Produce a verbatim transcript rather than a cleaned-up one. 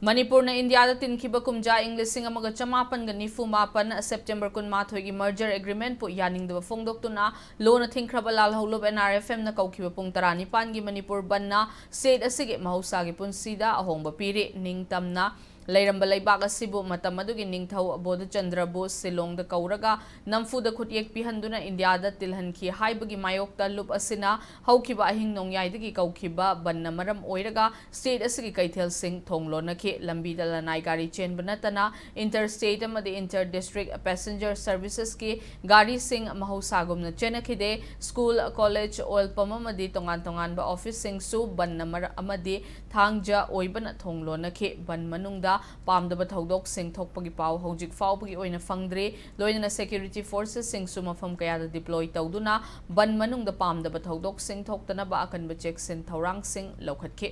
ꯃꯅꯤꯄꯨꯔꯅ ꯏꯟꯗꯤꯌꯥꯗ ꯇꯤꯟꯈꯤꯕ ꯀꯨꯝꯖꯥ ꯏꯪ ꯂꯤꯁꯤꯡ ꯑꯃꯒ ꯆꯃꯥꯄꯟꯒ ꯅꯤꯐꯨ ꯃꯥꯄꯟ September ꯀꯨꯟꯃꯥꯊꯣꯏꯒꯤ merger agreement ꯄꯨ ꯌꯥꯅꯤꯡꯗꯕ ꯐꯣꯡꯗꯣꯛꯇꯨꯅ ꯂꯣꯟꯅ ꯊꯤꯡꯈ꯭ꯔꯕ ꯂꯥꯜꯍꯧꯂꯨꯞ N R F M ꯅ ꯀꯧꯈꯤꯕ ꯄꯨꯡ ꯇꯔꯥꯅꯤꯄꯥꯟꯒꯤ ꯃꯅꯤꯄꯨꯔ ꯕꯟꯅ state ꯑꯁꯤꯒꯤ ꯃꯍꯧꯁꯥꯒꯤ ꯄꯨꯟꯁꯤꯗ ꯑꯍꯣꯡꯕ ꯄꯤꯔꯤ꯫ ꯅꯤꯡꯇꯝꯅ ꯂꯩꯔꯝꯕ ꯂꯩꯕꯥꯛ ꯑꯁꯤꯕꯨ ꯃꯇꯝ ꯑꯗꯨꯒꯤ ꯅꯤꯡꯊꯧ ꯕꯣꯙꯆꯟꯗ꯭ꯔꯕꯨ ꯁꯤꯂꯣꯡꯗ ꯀꯧꯔꯒ ꯅꯝꯐꯨꯗ ꯈꯨꯠꯌꯦꯛ ꯄꯤꯍꯟꯗꯨꯅ ꯏꯟꯗꯤꯌꯥꯗ ꯇꯤꯜꯍꯟꯈꯤ ꯍꯥꯏꯕꯒꯤ ꯃꯥꯌꯣꯛꯇ ꯂꯨꯞ ꯑꯁꯤꯅ ꯍꯧꯈꯤꯕ ꯑꯍꯤꯡ ꯅꯣꯡꯌꯥꯏꯗꯒꯤ ꯀꯧꯈꯤꯕ ꯕꯟꯅ ꯃꯔꯝ ꯑꯣꯏꯔꯒ state ꯑꯁꯤꯒꯤ ꯀꯩꯊꯦꯜꯁꯤꯡ ꯊꯣꯡ ꯂꯣꯟꯅꯈꯤ꯫ ꯂꯝꯕꯤꯗ ꯂꯅꯥꯏ ꯒꯥꯔꯤ ꯆꯦꯟꯕ ꯅꯠꯇꯅ inter state ꯑꯃꯗꯤ inter district passenger services ꯀꯤ ꯒꯥꯔꯤꯁꯤꯡ ꯃꯍꯧꯁꯥꯒꯨꯝꯅ ꯆꯦꯟꯅꯈꯤꯗꯦ꯫ School, college, oil pump ꯑꯃꯗꯤ ꯇꯣꯉꯥꯟ ꯇꯣꯉꯥꯟꯕ office ꯁꯤꯡꯁꯨ ꯕꯟꯅ ꯃꯔ-, ꯑꯃꯗꯤ ꯊꯥꯡꯖ ꯑꯣꯏꯕꯅ ꯊꯣꯡ ꯂꯣꯟꯅꯈꯤ꯫ ꯕꯟ ꯃꯅꯨꯡꯗ ꯄꯥꯝꯗꯕ ꯊꯧꯗꯣꯛꯁꯤꯡ ꯊꯣꯛꯄꯒꯤ ꯄꯥꯎ ꯍꯧꯖꯤꯛ ꯐꯥꯎꯕꯒꯤ ꯑꯣꯏꯅ ꯐꯪꯗ꯭ꯔꯤ꯫ ꯂꯣꯏꯅꯅ security forces ꯁꯤꯡꯁꯨ ꯃꯐꯝ ꯀꯌꯥꯗ deploy ꯇꯧꯗꯨꯅ ꯕꯟ ꯃꯅꯨꯡꯗ ꯄꯥꯝꯗꯕ ꯊꯧꯗꯣꯛꯁꯤꯡ ꯊꯣꯛꯇꯅꯕ ꯑꯀꯟꯕ ꯆꯦꯛꯁꯤꯟ ꯊꯧꯔꯥꯡꯁꯤꯡ ꯂꯧꯈꯠꯈꯤ꯫